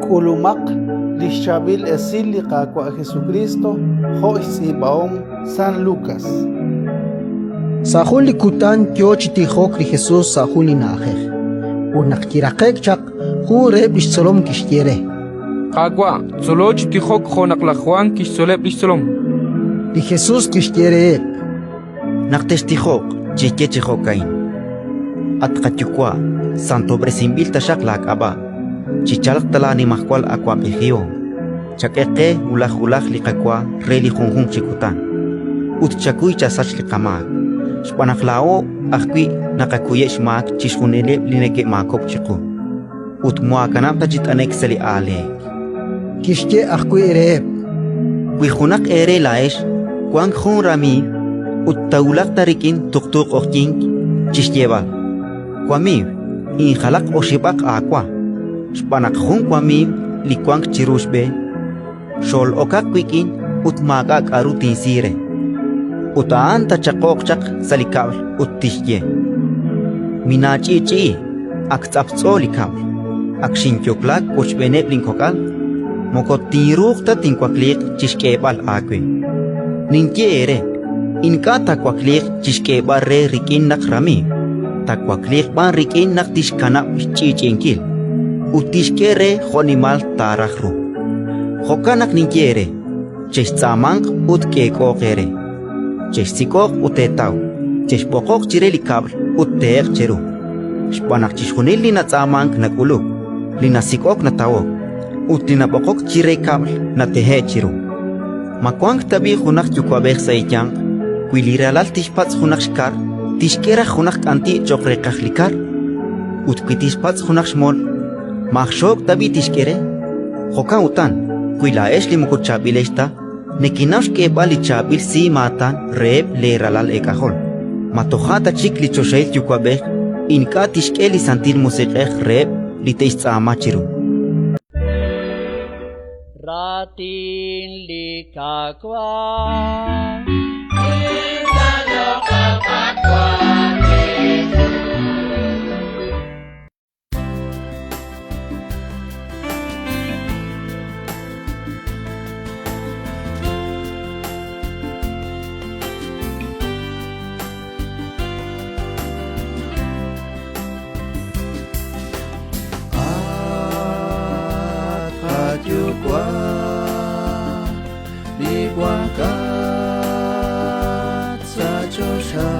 K'ulumaq li xChaab'il Esil li Qaawa' Jesukriist jo' xtz'iib'ahom San Lukas. Sa' jun li kutan yo chi tijok li Jesus sa' jun li na'ajej, ut naq kiraqe'k chaq, jun reheb' li xtzolom kixye re: Qaawa', tzolo chi tijok jo' naq laj Jwan kixtzoleb' li xtzolom. Li Jesus kixye reheb': Naq textijoq, cheye chi jo'ka'in: At qaYuwa', santob'resinb'il taxaq laak'ab'a', chichalq ta laanimajwal awab'ejihom. Chak'e qe wulaj wulaj li qawa re li junjunq chi kutan, ut chakuy chasach li qamaak, xb'aan naq laa'o ajwi' naqakuyeb' xmaak chixjunileb' li neke'maakob'k chiqu. Ut moohaakanab' ta chi t'ane'k sa' li aaleek. Kixye ajwi' reheb': Wi junaq eere laa'ex wank jun ramiiw ut taawulaq ta rik'in tuqtu q'oqyink chi xyeeb'al: «Wamiiw, injalaq oxib'aq aawa, xb'aan naq jun wamiiw li wank chiru xb'e xol'okaq wik'in ut maak'a' k'aru tinsi re». Ut a'an taachaq'oq chaq sa' li kab'l ut tixye: «Minaach'i'ch'i'i, ak tz'aptz'o li kab'l, ak xinyoklaak wochb'eeneb' linkok'al, moko tinruuq ta tinwakliiq chi xk'eeb'al aawe». Ninye eere: ink'a' taawakliiq chi xk'eeb'al re rik'in naq ramiiw, taawakliiq b'an rik'in naq tixkanab' xch'i'ch'i'inkil, ut tixk'e re jo'nimal taaraj ru. Jo'kan naq ninye eere: chextz'aamanq ut k'eek'ooq eere, chexsik'oq ut teetaw, chexb'oqoq chire li kab'l ut tehe'q cheru. Xb'aan naq chixjunil li natz'aamank nak'uluk, li nasik'ok natawok, ut li nab'oqok chire kab'l natehe'k chiru. Ma wank tab'i' junaq yuwa'b'ej sa' eeyanq, wi li ralal tixpatz' junaq xkar, tixk'e raj junaq k'anti' cho'q reeqaj li kar? Ut wi tixpatz' junaq xmol, ma aj xook' tab'i' tixk'e re? Jo'kan utan, wi laa'ex li moko chaab'ilex ta nekenaw xk'eeb'al li chaab'il simaatan reheb' leeralal eek'ajol, ma toja' ta chik li choxahil Yuwa'b'ej ink'a' tixk'e li Santil Musiq'ej reheb' li te'xtz'aama chiru? Raatin li Qaawa'. At Qayuwa' li wankat sa' choxa,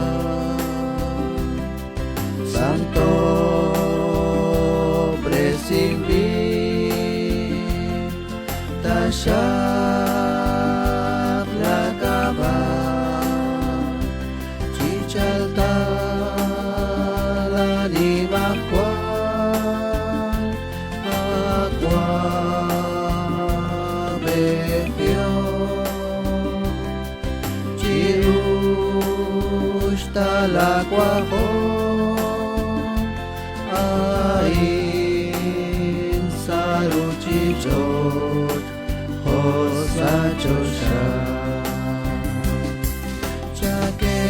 santob'resinb'il taxaq laak'ab'a', chichalq ta laanimajwal awab'ejihom, chi'uxq ta laawajom a'in sa' ruuchich'och' jo' sa' choxa. Chak'e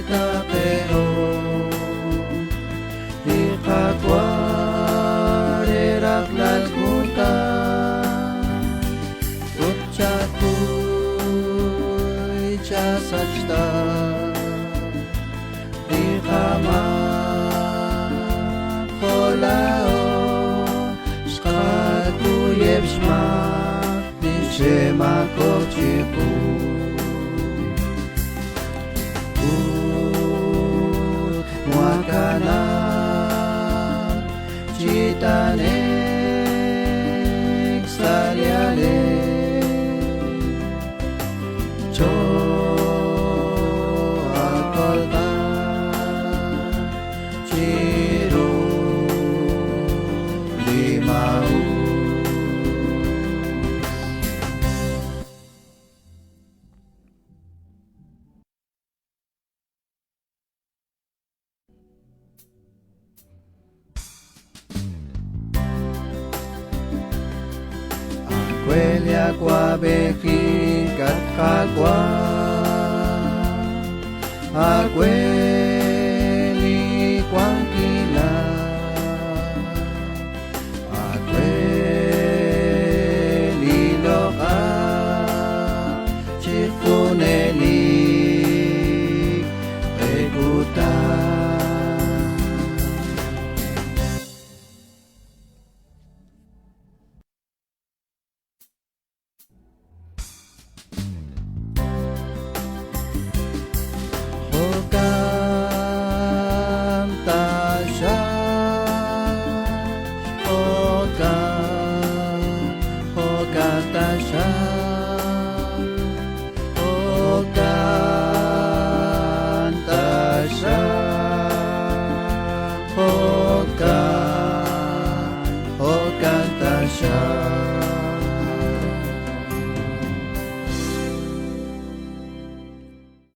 taqeho li qawa re rajlal kutan ut chakuy chasach ta li qamaak jo' laa'o xqakuyeb' xmaak li xe'maakob'k chiqu. Ut mookanab' chi t'ane'k sa' li aaleek. Choohaakol b'an chiru li maa'us. Aawe li awab'ejink, at Qaawa', aawe.